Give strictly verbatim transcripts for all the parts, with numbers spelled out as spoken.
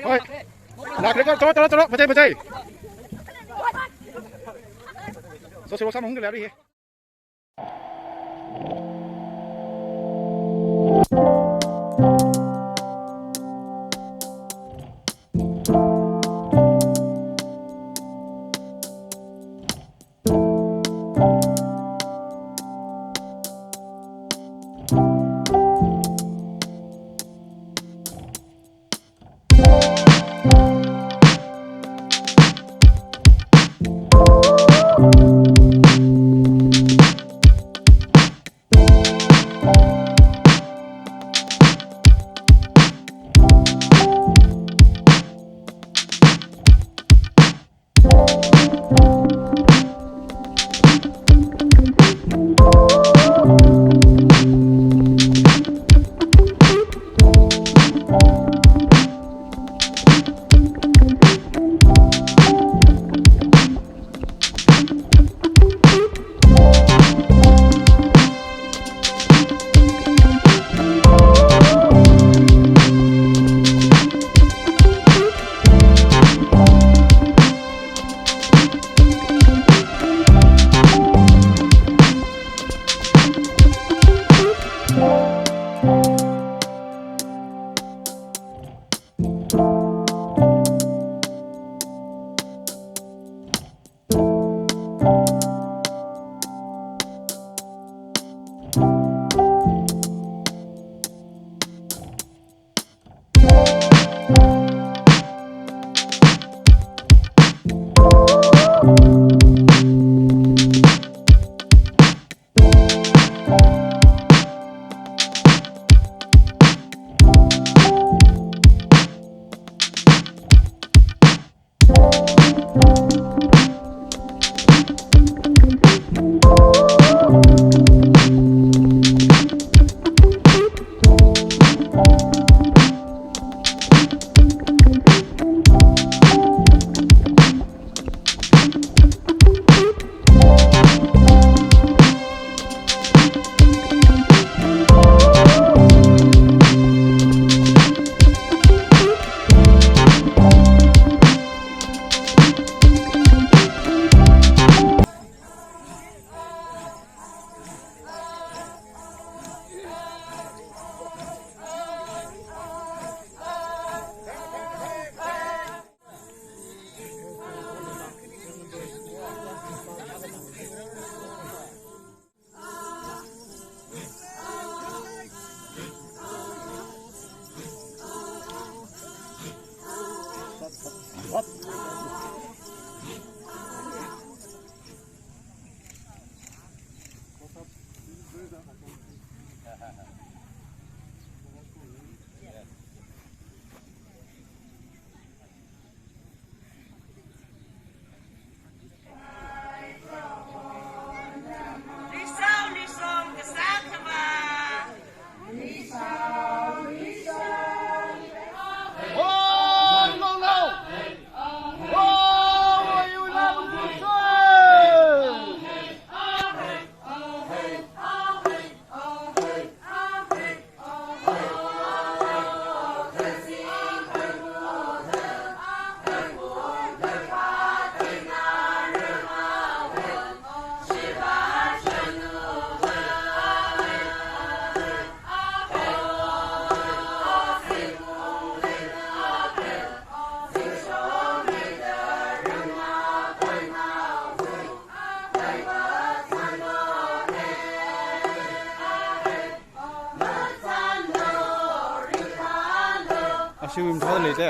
Hoi. Lākre ko, choro, choro, choro, machei, machei. So, so, sa mong le ri he. Ashiwui mathāda leite.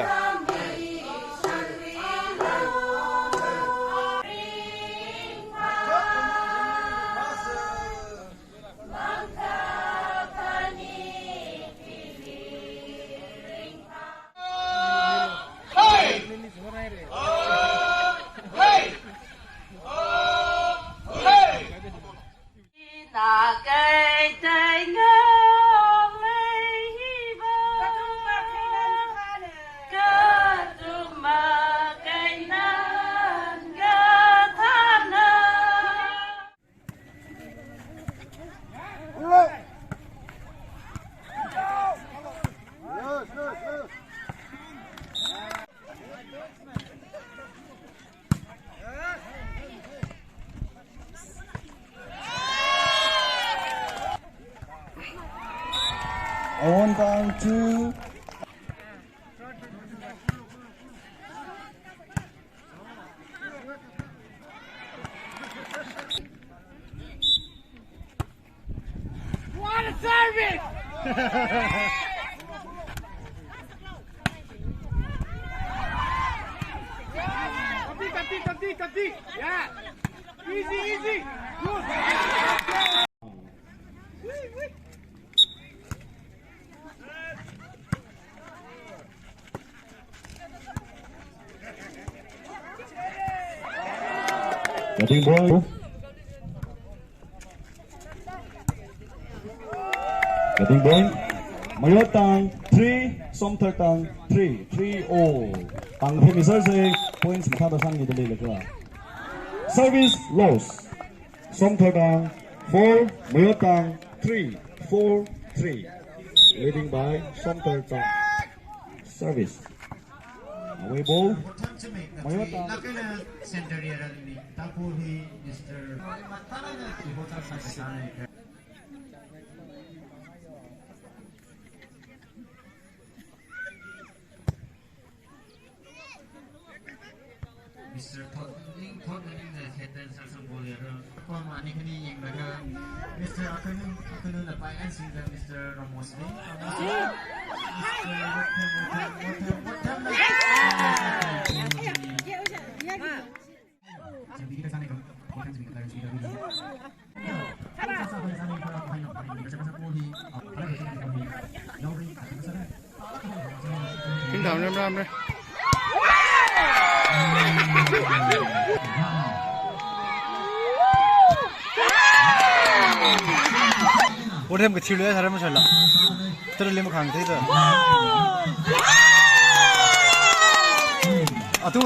One down, two. What a service! Kati, kati, kati, kati. Yeah. Easy, easy. Good. Batting point. Batting point. Mayottang three, Somthartang three, three all. Tangkhul mi serve points mathāda sangmida leilakha. Service loss. Somthartang four, Mayottang three, four three. Leading by Somthartang. Service. Away ball. Mayottang. Center area ni. Tapu hi Mister Mister Thot, Ning Thot, Ning the head dancer sangpo lero. Kon mani kani yanglaga Mister Akanu, Akanu na pai and singer Mister Ramos Ning. Mister Rothem, Rothem, Rothem, Rothem. King Thao ram ram re. Rothem kachilu ya, tharam mashala. Tara lima khang thei ta. Atu.